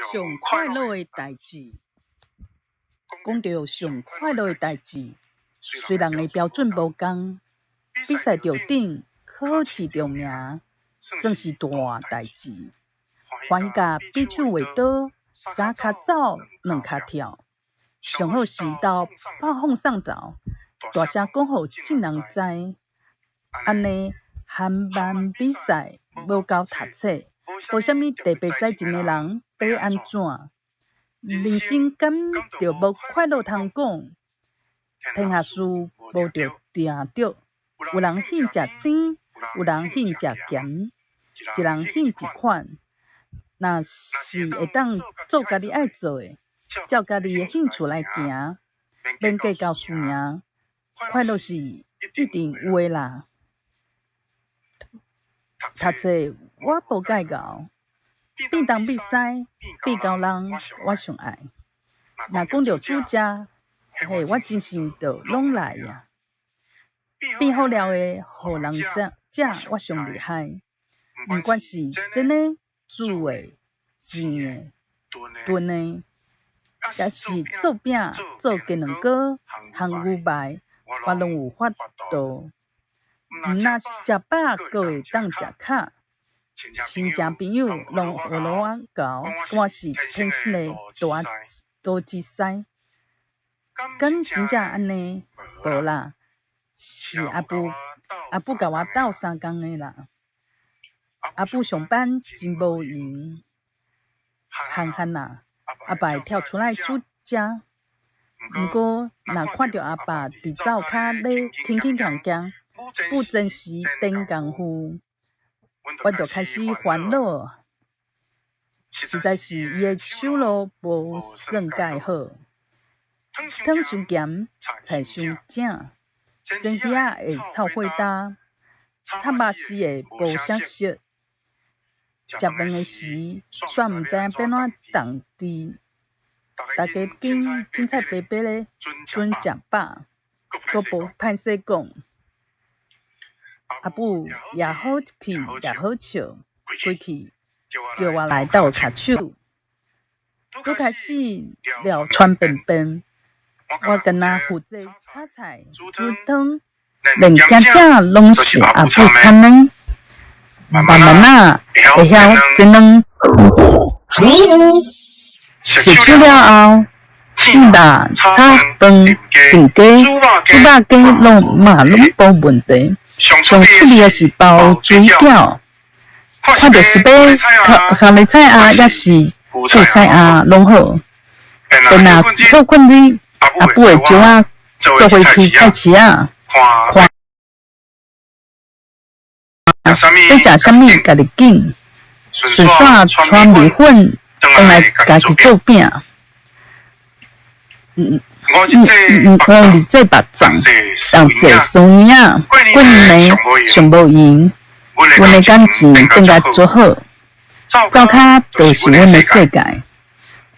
上快樂的代誌，講著上快樂的代誌，雖人的標準無仝，比賽著頂，考試著名，算是大代誌。歡喜甲比手畫刀，三跤走，兩跤跳。上好是鬥拍放送頭，大聲講予眾人知。按呢韓漫比賽無夠讀冊，無啥物特別才情的人欲按怎？人生敢著無快樂通講？天下事無著定著，有人興食甜，有人興食鹹，一人興一款。若是會當做家己愛做的，照家己的興趣來行，免計較輸贏，快樂是一定有的啦。讀冊我無介𠢕，變東變西，變厚人我上愛。若講著煮食，嘿，我真是著攏來矣。變好料的，予人食，我上厲害。毋管是煎的、煮的、煎的、燉的，抑是做餅、做雞卵糕、烘牛排，我攏有法度。毋若是食飽，閣會當食較。親情朋友攏學予我𠢕，講我是天生的大刀子師。敢真正按呢？無啦，是阿母阿母共我鬥相共的啦。阿母上班真無閒，漢漢啊，阿爸會跳出來煮食。毋過，若看著阿爸佇灶跤咧輕輕鏘鏘，不真是電功夫，我就開始煩惱。實在是伊的手路無算蓋好，湯傷鹹，菜傷正，煎魚仔會臭火焦，插肉絲會無啥色。食飯的時，煞毋知影欲按怎動佇，大家緊凊彩白白咧準食飽，閣無歹勢講。阿母也好氣也好笑，規氣叫我來鬥跤手。拄開始了傳便便，我干焦負責炒菜、煮湯，連驚仔攏是阿母摻的。慢慢仔會曉煎卵，熟手了後，煎肉、炒飯、燉雞、煮肉羹攏嘛攏無問題。上趣味的是包水餃，看著是欲咖喱菜啊，抑是韭菜啊，攏好。便若好困哩，阿母會招我做伙去菜市仔，看欲食啥物，家己揀，順紲摻麵粉，轉來家己做餅。五日做肉粽，同齊酸仔，過年上無閒，阮的感情變甲足好。灶跤就是阮的世界，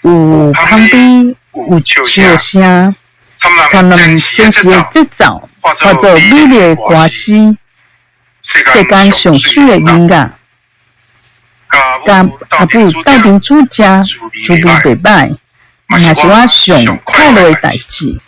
有香味，有笑聲，參咱準時的節奏，化做美麗的歌詩。世間上媠的音樂，佮阿母鬥陣煮食，滋味袂䆀，嘛是我上快樂的代誌。